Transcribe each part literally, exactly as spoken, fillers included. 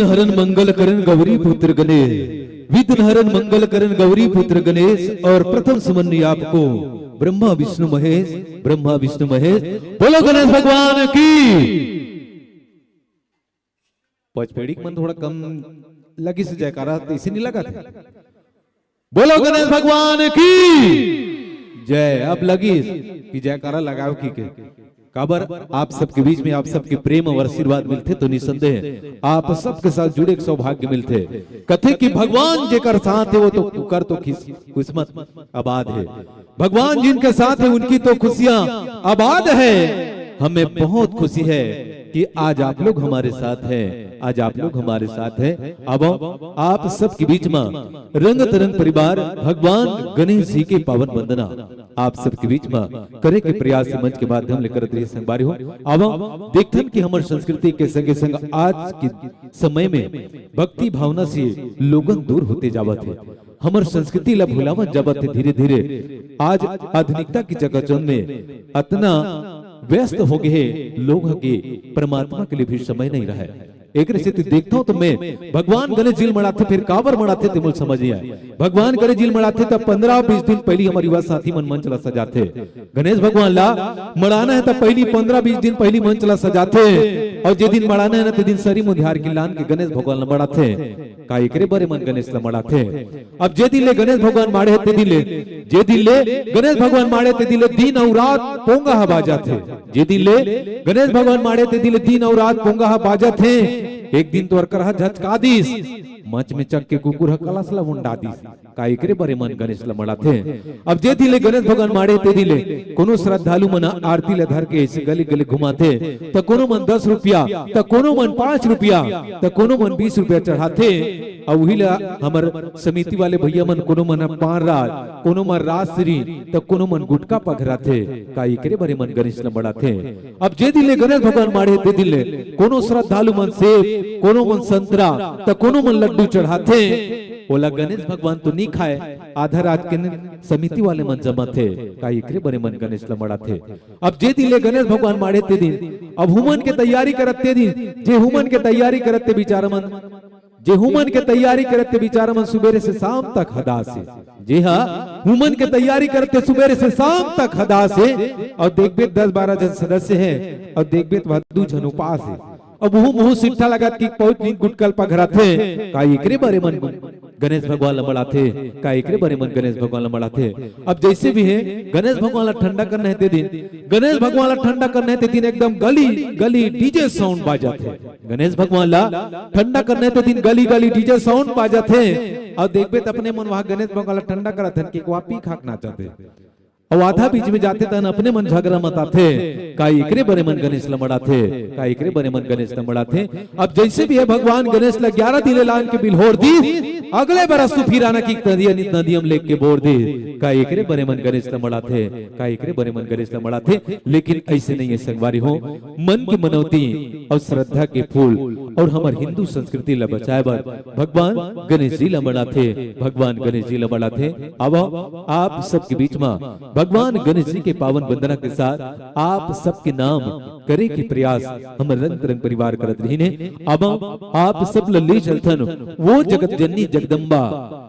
हरण मंगल करण गौरी पुत्र गणेश, विघ्न हरण मंगल करण गौरी पुत्र गणेश। और प्रथम सुमन आपको ब्रह्मा विष्णु महेश, ब्रह्मा विष्णु महेश। बोलो गणेश भगवान की। पचपेड़ी मन थोड़ा कम लगिस जयकारा, तो इसे नहीं लगा था। बोलो गणेश भगवान की जय। अब लगिस कि जयकारा लगाओ कि के, काबर आप सबके बीच में आप सबके प्रेम और आशीर्वाद मिलथे तो निसंदेह आप सबके साथ जुड़े के सौभाग्य मिलथे। कथे कि भगवान जेकर साथ है वो तो, ओकर तो किस-, किस्मत आबाद है। भगवान जिनके साथ है उनकी तो खुशियां आबाद है। हमें बहुत खुशी है कि आज आप लोग हमारे साथ हैं, आज आप लोग हमारे साथ हैं। अब आप सबके बीच में रंग तरंग परिवार भगवान गणेश जी के पावन वंदना आप सबके बीच में करे के प्रयास मंच के माध्यम ले करत रही संगवारी हो। अब देखथन कि हमर संस्कृति के संगे संग आज के समय में भक्ति भावना से लोगन दूर होते जावत है। हमर संस्कृति ला भुलावत जावत है धीरे धीरे। आज आधुनिकता की चकाचौंध में अतना व्यस्त हो गए हैं लोग कि परमात्मा के लिए भी समय नहीं रहा है। एकरे सेती देखथंव तो मैं भगवान गणेश जी ल मड़ाथे, फिर काबर मड़ाथे ते मोला समझ नहीं आए। भगवान गणेश जी ल मड़ाथे त पंद्रह बीस दिन पहिली हमर युवा साथी मन मंच ला सजाथे। गणेश भगवान ला मड़ाना है त पहिली पंद्रह बीस दिन पहिली मंच ला सजाथे, और जे दिन मड़ाना है ना ते दिन सरी मुंधियार के लान के गणेश भगवान ला मड़ाथे। का एकरे बर एमन गणेश ला मड़ाथे? अब जे दिन ले गणेश भगवान माड़े हे ते दिन ले, जे दिन ले गणेश भगवान माड़े ते दिन ले दिन अउ रात पोंगा ह बाजाथे। जे दिन ले गणेश भगवान माड़े ते दिन ले दिन अउ रात पोंगा ह बाजाथे। एक दिन तो अरकर ह झचका दिस, मंच में चघ के कुकुर ह कलस ला उंडा दिस। का एकरे बर एमन गणेश ला मड़ाथे? अब जे दिन ले गणेश भगवान माड़े ते दिन ले कोनो श्रद्धालु मन आरती ला धर के ऐसे गली गली घुमाथे, त कोनो मन दस रुपया, त कोनो मन पाँच रुपया, त कोनो मन बीस रुपया चढ़ाथे। अउ उही ला हमर समिति वाले भैया मन, कोनो मन ह पान राज, कोनो मन राजश्री, त कोनो मन गुटखा पघराथे। का एकरे बर एमन गणेश ला मड़ाथे? अब जे दिन ले गणेश भगवान माड़े ते दिन ले कोनो श्रद्धालु मन सेब, कोनो मन संतरा, त कोनो मन लड्डू चढ़ाथे। ओला गणेश भगवान तो नी खाए, आधा रात के न समिति वाले मन जमाथे। का एकरे बर एमन गणेश ला मड़ाथे? अब जे दिन ले गणेश भगवान माड़े ते दिन, अब हुमन के तैयारी करत ते दिन, जे हुमन के तैयारी करत ते बिचारा मन, जे हुमन के तैयारी करत ते बिचारा मन सुबेरे से शाम तक हदास हे। जे हा हुमन के तैयारी करत ते सुबेरे से शाम तक हदास हे। अउ देखबे दस बारह झन सदस्य हे, अउ देखबे त दू झन उपास हे। अब उहू मुहू सिट्ठा लगत कि पहुंच दिन गुटकल पघराथे। का एकरे बर एमन गणेश भगवान ला मड़ाथे? का एकरे बर एमन गणेश भगवान ला मड़ाथे? अब जैसे भी हे, गणेश भगवान ला ठंडा करना हे ते दिन, गणेश भगवान ला ठंडा करना हे ते दिन एकदम गली गली डीजे साउंड बाजाथे। गणेश भगवान ला ठंडा करना हे ते दिन गली गली डीजे साउंड बाजाथे। अउ देखबे त अपने मन वहां गणेश भगवान ला ठंडा करत हन कि एक वापी खाक नाचत हे। अउ आधा बीच में जाथे तहन अपने मन झगरा मताथे। का एकरे बर एमन गणेश ला मड़ाथे? का एकरे बर एमन गणेश ला मड़ाथे? अब जैसे भी हे भगवान गणेश ला ग्यारह दिन ले लान के बिल्होर दिस, अगले बरस तू फिर आना कि नदिया नित नदियम लेके बोर दिस। का एकरे बर एमन गणेश ला मड़ाथे? का एकरे बर एमन गणेश ला मड़ाथे? लेकिन ऐसे नहीं हे संगवारी हो, मन के मनौती अउ श्रद्धा के फूल अउ हमर हिंदू संस्कृति ला बचाए बर भगवान गणेश जी ला मड़ाथे, भगवान गणेश जी ला मड़ाथे। अब आप सबके बीच में भगवान गणेश जी के पावन वंदना के साथ आप सबके नाम करे के प्रयास हमर रंग तरंग परिवार करत रहिन हे। अब आप सब ल ले चलथन वो जगत जननी जगदम्बा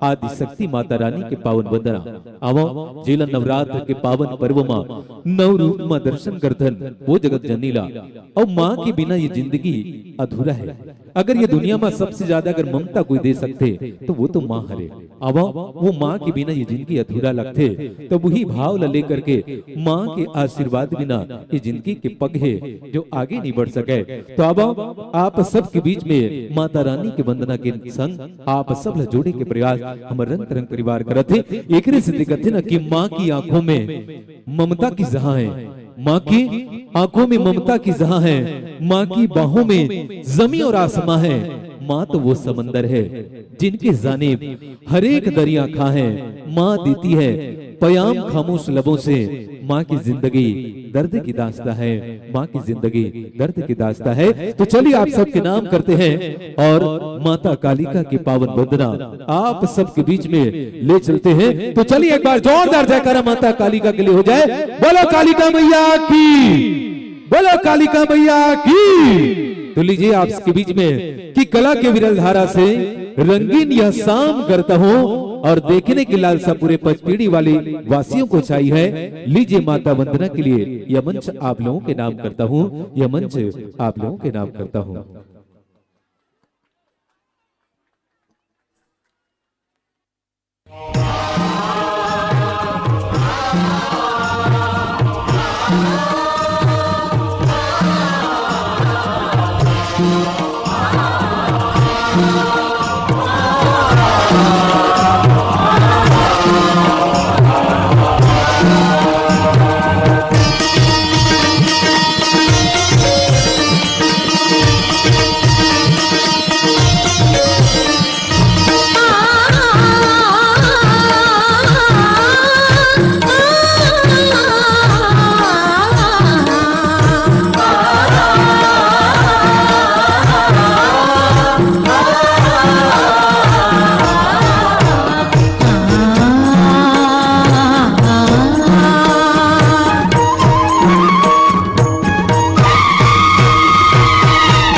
आदि शक्ति माता रानी के पावन वंदना। आवो, जेला नवरात्र के पावन पर्व मा नौ रूप मा दर्शन करथन वो जगत जननी ला। अउ माँ के बिना ये जिंदगी अधूरा हे। अगर ये दुनिया मा सबसे ज्यादा अगर ममता कोई दे सकथे, तो वो तो माँ हरे। आवो, वो माँ के बिना ये जिंदगी अधूरा लगथे। तो वही भाव ला लेकर के माँ के आशीर्वाद बिना ये जिंदगी के पग हे जो आगे नहीं बढ़ सके। तो आवो, आप सबके बीच में माता रानी के वंदना के संग आप सब ला जोड़े के प्रयास हमर रंग तरंग परिवार करत हे। एकरे से देखत हे ना कि माँ की आंखों में ममता की जहां है, माँ की आंखों में ममता की जहां है, माँ की बाहों में जमी और आसमां है। माँ तो वो समंदर है जिनके जानिब हर एक दरिया खा है। माँ देती है पयाम खामोश लबों से। माँ की जिंदगी दर्द की दास्ता है, माँ की जिंदगी दर्द की दास्ता है। तो चलिए आप सबके नाम करते हैं और माता कालिका की पावन वंदना आप सबके बीच में ले चलते हैं। तो चलिए एक बार जोरदार जयकारा माता कालिका के लिए हो जाए। बोलो कालिका मैया की, बोलो कालिका मैया की। तो लीजिए आपके बीच में कि कला के विरल धारा से रंगीन यह शाम करता हूँ और देखने की लालसा पूरे पचपीढ़ी वाली वासियों को छाई है। लीजिए माता वंदना के लिए यह मंच आप लोगों के नाम करता हूँ, यह मंच आप लोगों के नाम करता हूँ।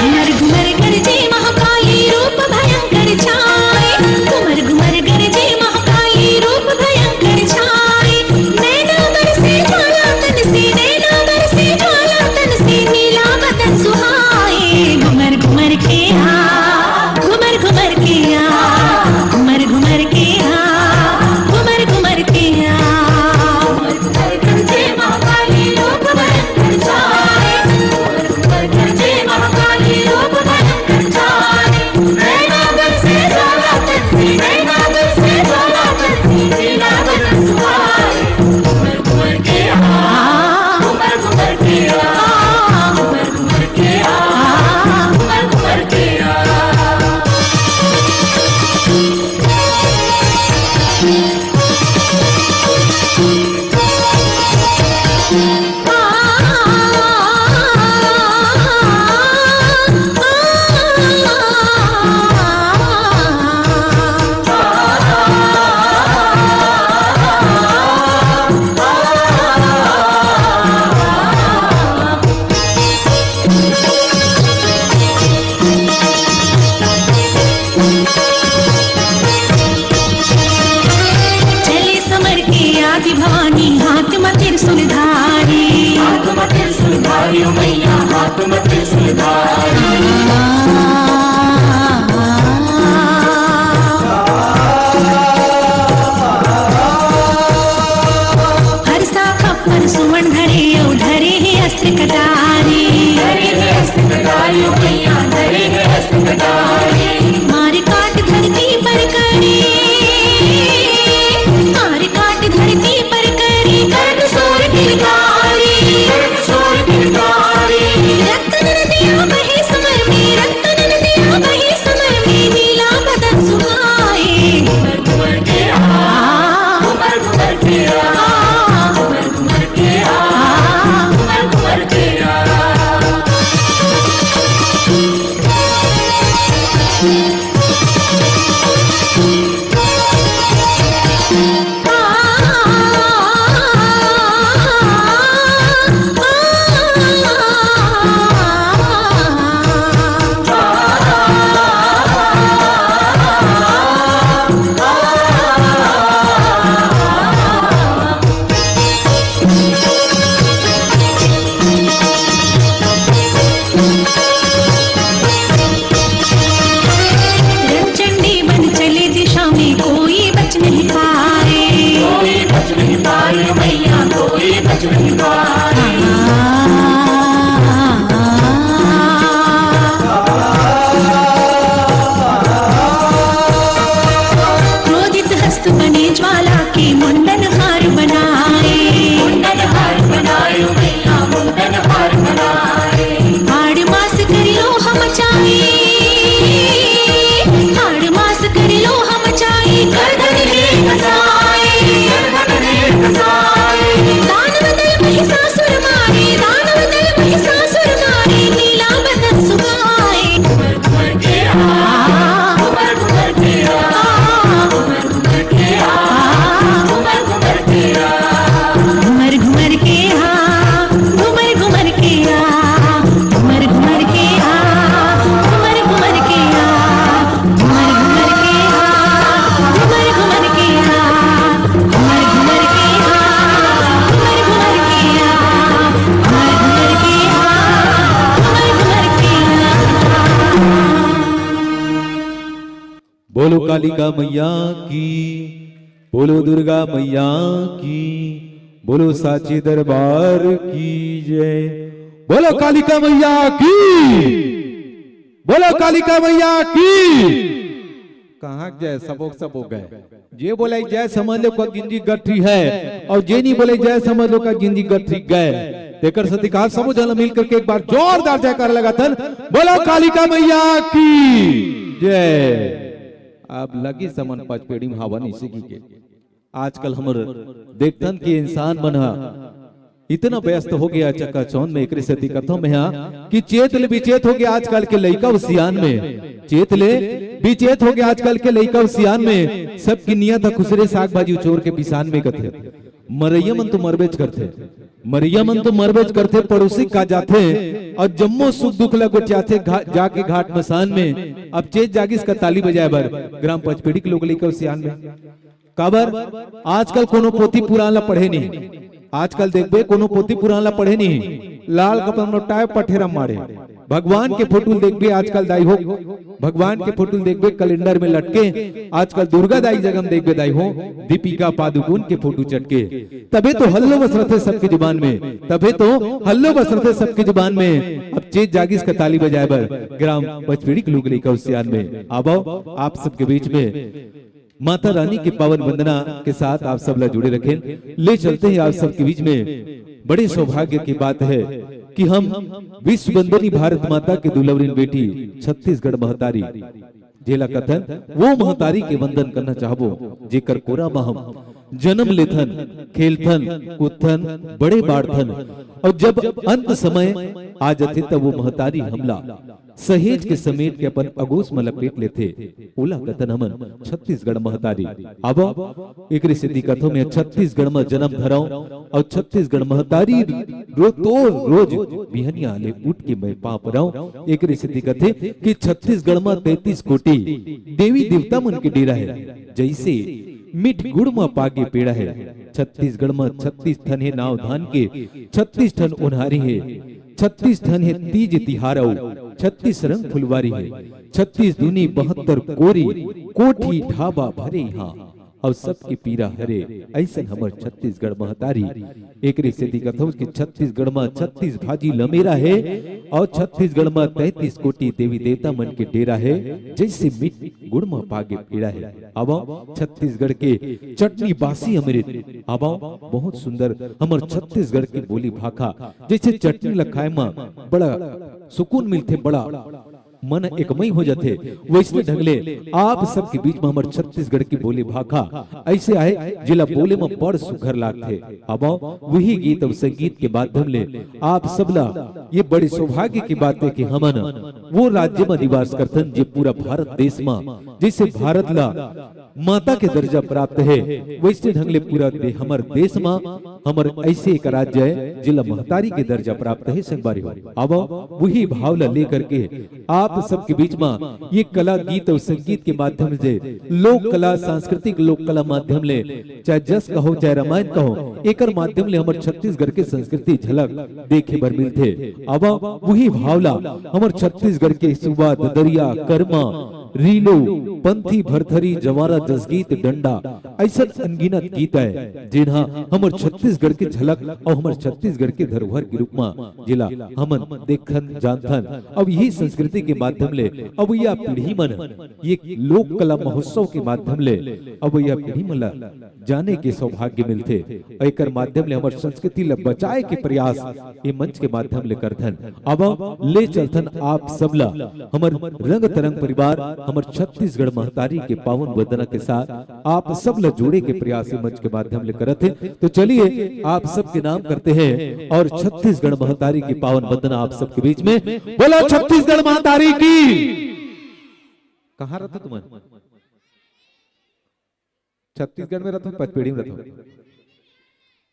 घुमर घुमर गरजे महाकाली रूप भयंकर छाए। घुमर घुमर गरजे महाकाली रूप भयंकर छाए। नैना बरसे ज्वाला तन से, नैना बरसे ज्वाला तन से, नीला बदन सुहाए। घुमर घुमर के आ, घुमर घुमर के आ, घुमर घुमर के आ, घुमर घुमर के आ। चले समर के आदि भवानी, हाथ म त्रिशूल धारी। हाथ म त्रिशूल धारी, ओ मैया, हाथ म त्रिशूल धारी। हरसा खप्पर सुमन धरे, अउ धरे हे अस्त्र कटारी। धरे हे अस्त्र कटारी, ओ मैया, धरे हे अस्त्र कटारी। मार काट धरती पर करी, मार काट धरती पर करी, कर्म शूर किलकारी। कर्म शूर किलकारी। रक्त नदिया बहे समर में, रक्त नदिया बहे समर में, नीला बदन सुहाए। घुमर घुमर के आ, घुमर घुमर के आ, घुमर घुमर के आ, घुमर घुमर के आ। रणचंडी बन चले दिशा में, कोई बच नहीं पाए। कोई बच नहीं पाए मैया, कोई बच नहीं पाए। क्रोधित हस्त बने ज्वाला के, मुंडन हार बनाए। मुंडन हार बनाए मैया, मुंडन हार बनाए। हाड़ मास कर लोहा मचाए, हाड़ मास कर लोहा मचाए, गर्दन हे कसाए, गर्दन हे कसाए। दानव दल महिषासुर मारे, दानव दल महिषासुर मारे, नीला बदन सुहाए। घुमर घुमर के आ, घुमर घुमर के आ, घुमर घुमर के आ, घुमर घुमर के आ। घुमर घुमर के आ, घुमर घुमर के आ, घुमर घुमर के आ, बोलो कालिका मैया की, बोलो दुर्गा मैया की, बोलो साचे दरबार की जय। बोलो कालिका मैया की, बोलो कालिका मैया की। कहाँ जय सबोक सबोक गए। जे बोले जय समझ लो का जिंदगी गठरी है, और जे नहीं बोले जय समझ लो का जिंदगी गठरी गए। तेकर सेती का सबो झन मिल करके एक बार जोरदार जयकार लगाथन, बोलो कालिका मैया की जय। अब लगी समन पचपेड़ी में हवा नहीं सीखी के। आजकल हमर देखथन कि इंसान मन ह इतना व्यस्त हो गया चकाचौंध में, एकरे सेती कथों में हा कि चेत ले बिचेत हो गया आजकल के लइका अउ सियान में, चेत ले बिचेत हो गया आजकल के लइका अउ सियान में। सबकी नियत ह खुसरे साग भाजी उचोर के पिसान में कथे। मरइया मन तो मरबेच करथे, मरइया मन तो मरबेच करथे, पड़ोसी का जाथे अउ जम्मो सुख दुख ला गोठियाथे घा-, जाके घाट मसान में। अब चेत जागिस का ताली बजाए बर ग्राम पचपेड़ी के लोग लइका अउ सियान में। काबर आजकल कोनो पोथी पुराण ला पढ़े नहीं, आजकल देखबे कोनो पोथी पुराण ला पढ़े नहीं, लाल कपड़ा में लपटाए पठेरा मारे। भगवान के फोटो ल देखबे आजकल दाई हो, भगवान के फोटो ल देखबे कैलेंडर में लटके, आजकल दुर्गा दाई जगह में देखबे दाई हो, दीपिका पादुकोण के फोटो चटके। तभे तो हल्लो बस रथे सबके जुबान में, तभे तो हल्लो बस रथे सबके जुबान में। अब चेत जागिस का ताली बजाए बर ग्राम पचपेड़ी के लोग लइका अउ सियान में। आवो आप सबके बीच में माता रानी के पावन वंदना के साथ आप सब ला जुड़े रखें। ले चलते हैं आप सबके बीच में। बड़े सौभाग्य की बात है कि हम विश्व वंदनी भारत माता के दुलवरिन बेटी छत्तीसगढ़ महतारी, जेला कथन वो महतारी के वंदन करना चाहबो, जेकर कोरा म हम जन्म लेथन, खेलथन, कूदथन, बड़े बाढ़थन, अउ जब अंत समय आ जथे, तब वो महतारी हमला सहेज के समेट के अपन अगोस म लपेट लेथे, ओला कथन हमन छत्तीसगढ़ महतारी। अब एकरे सेती कथों में छत्तीसगढ़ म जन्म धरंव अउ छत्तीसगढ़ महतारी रो तो रोज बिहनिया ले उठ के मैं पाँव परंव। एकरे सेती कथे कि छत्तीसगढ़ म तैंतीस कोटी देवी देवता मन के डेरा हे, जइसे मीठ गुड़ म पागे पेड़ा हे। छत्तीसगढ़ म छत्तीस ठन हे नाव धान के, छत्तीस ठन ओन्हारी हे, छत्तीस ठन हे तीज तिहार अउ छत्तीस रंग फुलवारी हे, छत्तीस दूनी बहत्तर कोरी, कोठी ढाबा भरे इहाँ, अउ सबके पीरा हरे, अइसन हमर छत्तीसगढ़ महतारी। एकरे सेती कथौं कि छत्तीसगढ़ म छत्तीस भाजी लमेरा हे, अउ छत्तीसगढ़ म तैंतीस कोटी देवी देवता मन के डेरा हे, जइसे मीठ गुड़ म पागे पेड़ा हे। आवव छत्तीसगढ़ के चटनी बासी अमृत, आवव बहुत सुंदर हमर छत्तीसगढ़ के बोली भाखा, जइसे चटनी ल खाए म बड़ा सुकून मिलथे, बड़ा मन एकमई हो जाथे, वइसने ढंग ले आप सबके बीच म हमर छत्तीसगढ़ के बोली भाखा अइसे आए, जेला बोले म बड़ सुघर लागथे। आवव उही गीत अउ संगीत के माध्यम ले आप सबला ये बड़े सौभाग्य के बात हे कि हमन वो राज्य म निवास करथन, जे पूरा भारत देश म, जइसे भारत ला माता के दर्जा प्राप्त हे, वइसने ढंग ले पूरा दे-, हमर देश म हमर अइसे एक राज्य हे, जेला महतारी के दर्जा प्राप्त हे। संगवारी हो, आवव उही भाव ला लेकर के आप सबके बीच म ये कला, गीत अउ संगीत के माध्यम से, लोक कला, सांस्कृतिक लोक कला माध्यम ले, चाहे जस कहो, चाहे रामायण कहो, एकर माध्यम ले हमर छत्तीसगढ़ के संस्कृति झलक देखे बर मिलथे। आवव उही भाव ला हमर छत्तीसगढ़ के सुबा, ददरिया, करमा, रीलो, पंथी, भरथरी, जवारा, जसगीत, डंडा, अइसन अनगिनत गीत हे, जेन ह हमर छत्तीसगढ़ के झलक अउ हमर छत्तीसगढ़ के धरोहर के रूप म जेला हमन देखथन, जानथन। अब यही संस्कृति के माध्यम ले अब ये पीढ़ी मन ये लोक कला महोत्सव के माध्यम ले अब ये पीढ़ी मन ला जाने के सौभाग्य मिलथे। अउ एकर माध्यम ले हमर संस्कृति ला बचाए के प्रयास ये मंच के माध्यम ले करथन। आवव ले चलथन आप सब ला हमर रंग तरंग परिवार, हमर छत्तीसगढ़ महतारी के पावन वंदना के साथ आप सब ला जोड़े के प्रयास ये मंच के माध्यम ले करत हे। तो चलिए आप सबके नाम करते हैं अउ छत्तीसगढ़ महतारी की पावन वंदना आप सबके बीच में। बोलो छत्तीसगढ़ महतारी की। कहाँ रथो तुमन? छत्तीसगढ़ में रथो, पचपेड़ी में रथो?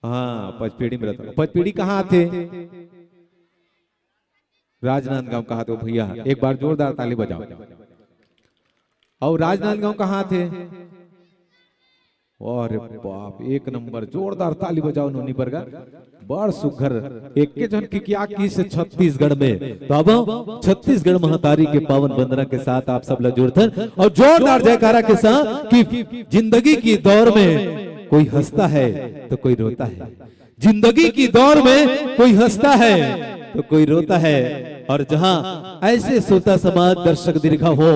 हाँ, पचपेड़ी में रथो। पचपेड़ी कहाँ आथे? राजनांदगांव कहाथे भैया, एक बार जोरदार ताली बजाव। अउ राजनांदगांव कहाँ आथे? अरे बाप, एक नंबर, जोरदार ताली बजाओ नोनी बरगा। बड़ सुघर, एक के झन किकियाकिस हे छत्तीसगढ़ में, तो अब छत्तीसगढ़ महतारी के पावन वंदना के साथ आप सब ला जुड़थन और जोरदार जयकारा के साथ कि जिंदगी की दौड़ में कोई हंसता है तो कोई रोता है, जिंदगी की दौड़ में कोई हंसता है तो कोई रोता है, और जहां ऐसे श्रोता समाज दर्शक दीर्घा हो,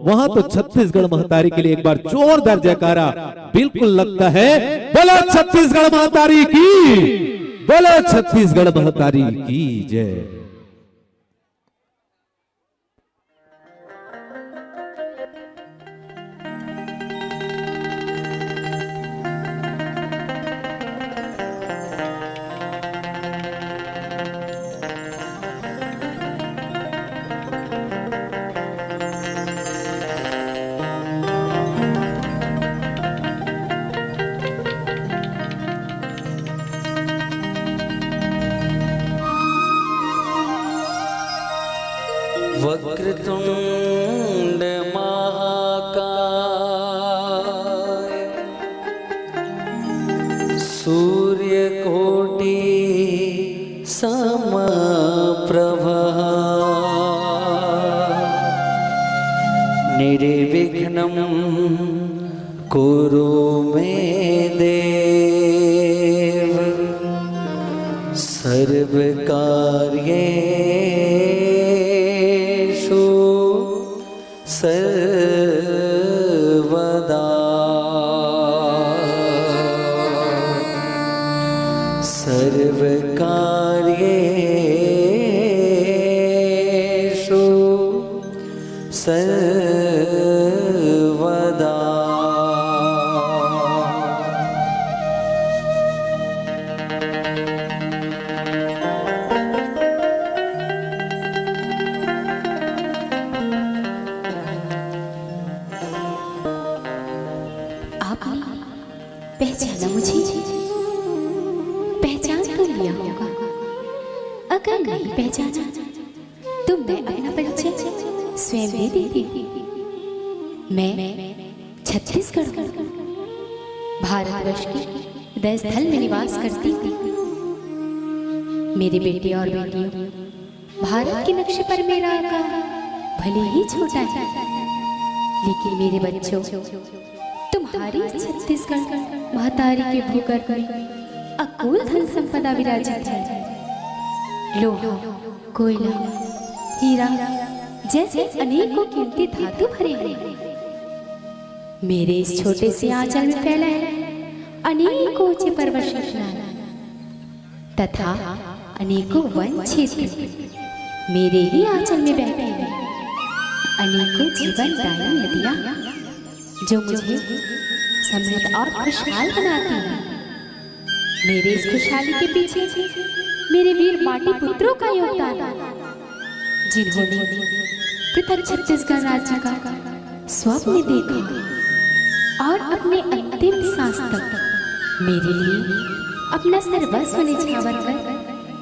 वहां तो छत्तीसगढ़ महतारी के लिए एक बार जोरदार जयकारा बिल्कुल लगता है। बोलो छत्तीसगढ़ महतारी की, बोलो छत्तीसगढ़ महतारी की जय। वक्रतुंड महाकाय सूर्यकोटि समप्रभ निर्विघ्नं कुरु मे देव सर्वकार्येषु सर्वदा। सर्वकार्येषु सर्वदा। आपने पहचाना मुझे? पहचान तो लिया होगा। अगर नहीं पहचाना तो मैं अपना परिचय स्वयं दे देती। मैं छत्तीसगढ़ हूँ, भारतवर्ष के हृदय स्थल में निवास करती हूँ। मेरे बेटे और बेटियों, भारत के नक्शे पर मेरा आकार भले ही छोटा है, लेकिन मेरे बच्चों, तुम्हारी छत्तीसगढ़ महतारी के भूगर्भ में अकुल धन संपदा विराजित है। लोहा, कोयला, हीरा जैसे अनेकों कीमती धातु भरे हैं। मेरे इस छोटे से आंचल में फैला है अनेकों ऊंचे पर्वत श्रृंखलाएं तथा अनेकों वन क्षेत्र। मेरे ही आंचल में बहती है अनेकों जीवनदायी नदियां, जो मुझे समृद्ध और खुशहाल बनाती हैं। मेरे इस खुशहाली के पीछे मेरे वीर माटी पुत्रों का योगदान है, जिन्होंने पृथक छत्तीसगढ़ राज्य का स्वप्न देखा और अपने अंतिम सांस तक मेरे लिए अपना सर्वस्व निछावर कर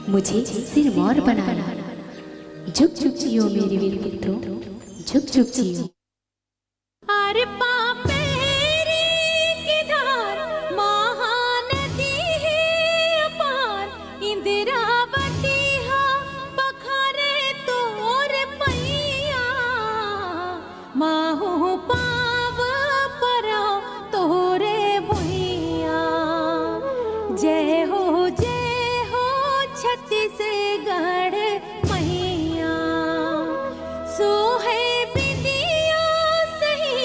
मुझे सिरमौर बनाया। झुक झुक जियो मेरे वीर पुत्रों, झुक झुक जियो। आर पापेरी की धार, महानदी है अपार, इंदिरावती हा पखारे तोर पैया। माहू पाव परा तोरे भुइया। जय हो, जय हो छत्तीसगढ़ मैया। सोहे बिंदिया सही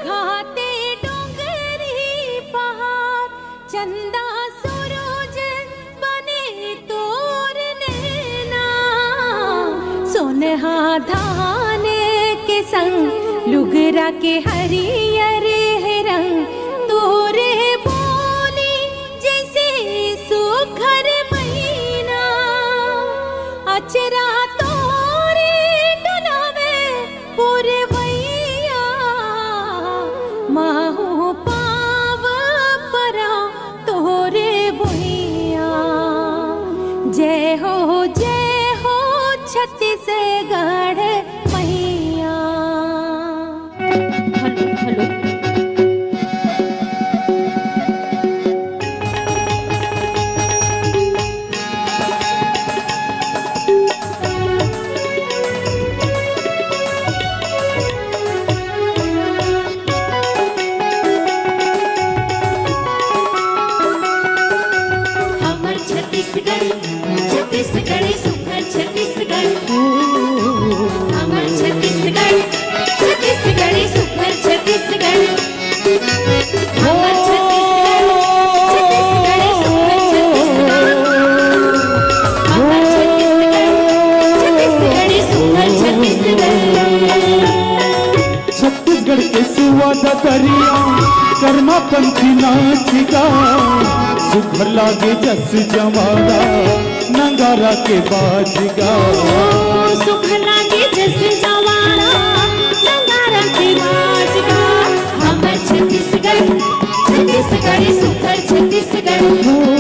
घाटे डोंगरी पहाड़, चंदा सूरज बने तोर नैना। सोनहा धान के संग लुगरा के हरियर है रंग, तोरे बोली जैसे सुघर मैना। अचरा तोरे डुलावे पुरवैया, माहू पाव परा तोरे भुइया। जय हो, जय हो छत्तीसगढ़ मैया। Hello, hello. छत्तीसगढ़ सुघर छत्तीसगढ़, हमर छत्तीसगढ़, छत्तीसगढ़ सुघर छत्तीसगढ़, हमर छत्तीसगढ़, छत्तीसगढ़ सुघर छत्तीसगढ़, हमर छत्तीसगढ़, छत्तीसगढ़ सुघर छत्तीसगढ़। छत्तीसगढ़ के सुवाद दरिया, करमा पंथी नाच गा, सुघर लागे जस जंवारा, नगारा के बाज गा। ओ, सुघर लागे जस जंवारा, नगारा के बाज गा। हमर छत्तीसगढ़, छत्तीसगढ़ सुघर छत्तीसगढ़।